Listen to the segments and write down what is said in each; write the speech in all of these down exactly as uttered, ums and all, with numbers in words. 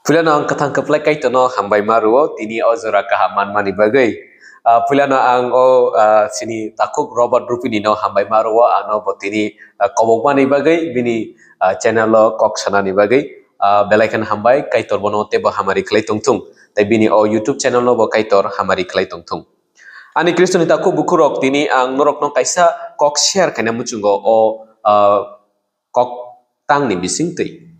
Puilano ang kwthang kwplai Kaitorno hambai ma rwo tini o jora kaham manmani bagwi. Ah, puilano ang o, ah, sini takhuk Robert Rupini no hambai ma rwo, ano bo tini, ah, kobokmani bagwi bini, ah, channel o kok sanani bagwi. Ah, belai kheno hambai, Kaitor bono teibo hamari khlai tongthung. Tei bini o YouTube channel no bo Kaitor hamari khlai tongthung. Ani Khristoni takhuk bukhurok, tini ang norokno kaisa kok share khaina muchungo o, ah, kok tangni bisingtwi.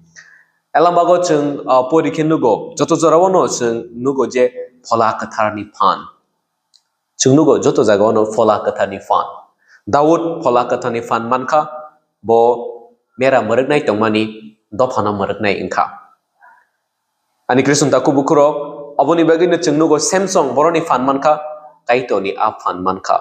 Elambago chwng, ah, pori khe nugo, joto jorao no chwng nugo je Phola Kwtharni phan. Chwng nugo joto jagao no Phola Kwtharni phan. Daud Phola Kwtharni phan mankha, bo mera mwrwknai tongmani dophano mwrwknai wngkha. Ani Khristoni takhuk bukhurok, aboni bagwino chwng nugo Samson boroni phan mankha, Kaitorni a phan mankha.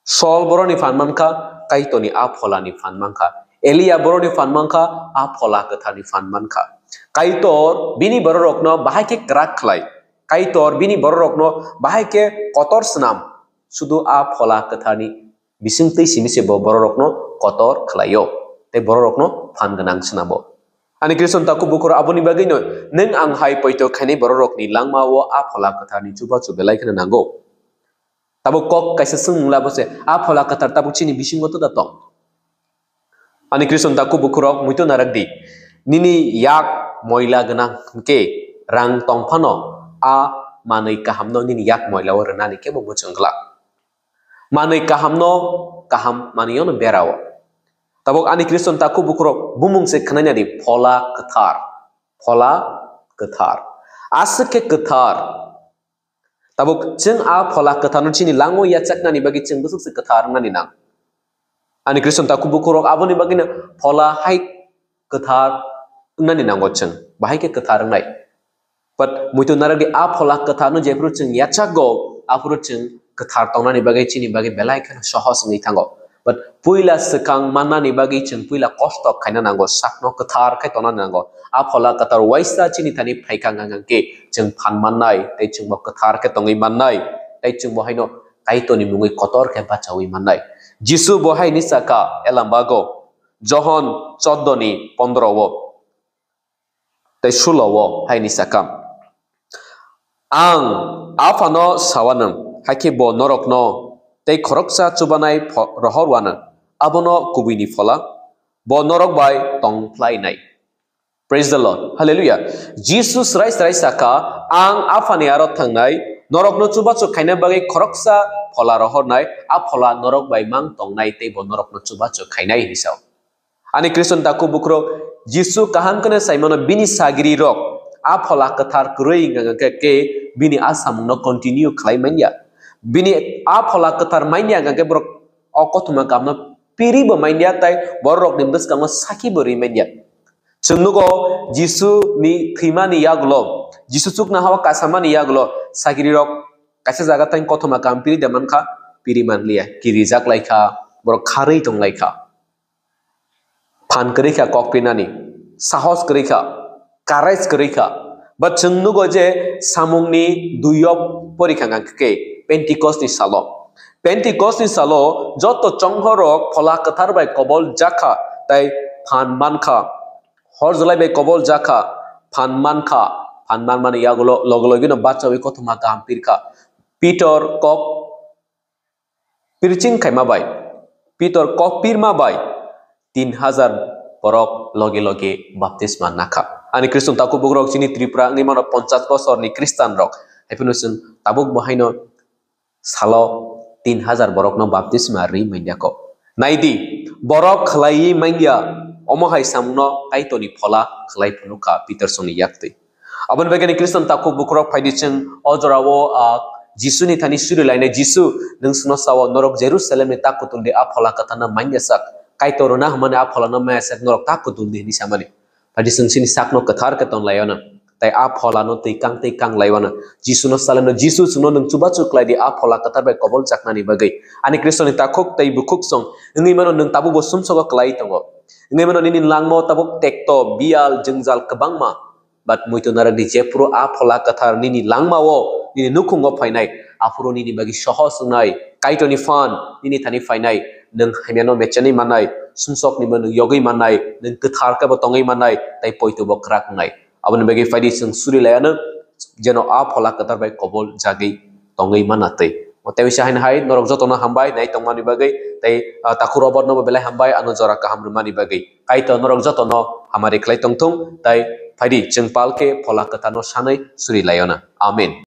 Saul boroni phan mankha, Kaitorni a Pholani phan mankha. Elia boroni phan mankha, a Phola Kwtharni phan mankha. Kaitor bini bororokno bahai khe kwrak khlai. Kaitor bini bororokno bahai khe kotor swnam. Sudu a Phola Kwtharni bisingtwi simi se bo bororokno kotor khlaio. Tei bororokno phan gwnang swnamo. Ani Khristoni takhuk bukhurok, aboni bagwino nwng ang hai poito khainai bororokni langmao a Phola Kwtharni chubachu belai kheno nango. Tabuk kok kaisa swngmung labo se, a Phola Kwthar tabuk chini bisingo to da tong? Ani Khristoni takhuk bukhurok, muitu narak di. Nini yak moila gwnang hwnkhe rang tong phano a manwi kahamno nini yak moila o rwnani kebo muchung glak. Manwi kahamno kaham manwi ono berao. Tabuk ani Khristoni takhuk bukhurok, bumung se khwnai nadi, Phola Kwthar. Phola Kwthar. Aswk khe kwthar. Tabuk chwng a Phola Kwtharno chini langmao yachaknani bagwi chwng bwswk se kwthar wngnani nang. Ani Khristoni takhuk bukhurok, aboni bagwino Phola hai kwthar wngnani nango chwng, bahai khe kwthar wngnai. But muitu narak di, a Phola Kwtharno jephuru chwng yachago, aphuru chwng kwthar tongnani bagwi chini bagwi belai kheno sohos wngwi thango. But puila swkang mannani bagwi chwng puila kosto khaina nango, sakno kwthar khe tongna nango. A Phola Kwthar waisa chini thani phaikha hwnkhe chwng phan mannai, tei chwngbo kwthar khe tongwi mannai, tei chwngbo haino Kaitorni mungwi kotor khe bachaui mannai. Jisu bo haini saka, elambago Johon choddo ni pondro o tei sulo o haini saka, Ang Aphano sawanw, hakhe bo norokno tei khoroksa chubanai pho-, rohorwanw, abono kubuini Phola, bo norok bai tong phlainai. Praise the Lord. Hallelujah. Jisu srai srai saka, "Ang Aphani aro thangnai, norokno chubachu khaina bagwi khoroksa Phola rohornai, a Phola norok bai mang tongnai tei bo norokno chubachu khainai," hinwi sao. Ani Khriston takhuk bukhurok, Jisu kaham kheno saimano bini sagiri rok a Phola Kwthar kwrwi wngkha khe, khe bini a samungno continue khlai manya. Bini a Phola Kwthar manya wngkha khe borok o kothoma kahamno piri bo manya tei borok rokni bwskango sakhi bo rwi manya. Chwng nugo Jisu ni thwimani yagulo, Jisu chuknohao kasamani yagulo sagiri rok kaisa jaga tei kothoma kaham piri da mankha, piri manliya, kirijak laikha, borok kharwi tong laikha. Phan kwrwi kha kok pirnani, sahos kwrwi kha, courage kwrwi kha. But chwng nugo je samungni dui o pori kha hwnkhe Pentecost ni salo. Pentecost ni salo joto chonghorok Phola Kwthar bai kobol jakha tei phan mankha. Hor jwlai bai kobol jakha, phan mankha, phan manmani yagulo loge loge no bachaui kothoma kaham pirkha. Pitor kok Preaching khaima bai, Pitor kok pirma bai tin hajar borok loge loge baptisma nakha. Ani Khriston takhuk bukhurok chini Tripura wngwi mano ponchas bosorni Khristan rok. Haiphano chwng tabuk bo haino salo tin hajar borokno baptisma rwi manya kok. Naidi, borok khlaiwi manya, omo hai samungno Kaitorni Phola khlai phunukha Pitorsongni yaktwi. Aboni bagwi ani Khriston takhuk bukhurok phaidi chwng o jorao, ah, Jisuni thani suri lainai, "Jisu, nwng chwngno sao, norok Jerusalemni tak kutul di, a Phola Kwtharno manya sak, Kaitor rwna hwnmani a Pholano manya sak, norok tak kutul di," hwnwi samani. Phaidi chwng chini sakno kwthar khe ton laiwano, tei a Pholano twi kang tei kang laiwano. Jisuno saleno, "Jisu, chwngno nwng chubachu khlai di, a Phola Kwthar bai kobol jaknani bagwi." Ani Khristoni takhuk tei bukhuk song wngwi mano, nwng tabukbo sumsogo klai tongo. Wngwi mano nini langmao tabuk tekto, biyal, jwngjal kwbangma. But muitu narwkdi, jephuru a Phola Kwthar nini langmao, nini nukhungo phainai, aphuru nini bagwi sohos wngnai, Kaitorni phan nini thani phainai, nwng hamyano mechenwi mannai, sumsoknibo nwng yogwi mannai, nwng kwthar khe bo tongwi mannai, tei poitobo kwrak wngnai. Aboni bagwi phaidi chwng suri laiano, jeno a phola kwthar bai kobol jagwi tongwi mana twi. O tei bisa haino hai norok jotono hambai nai tongmani bagwi, tei, ah, takhuk Robert no bo belai hambai ano jora kaham rwmani bagwi. Kaitor norok jotono hamari khlai tongthung, tei phaidi chwng pal khe phola kwtharno sanwi suri laiona. Amen.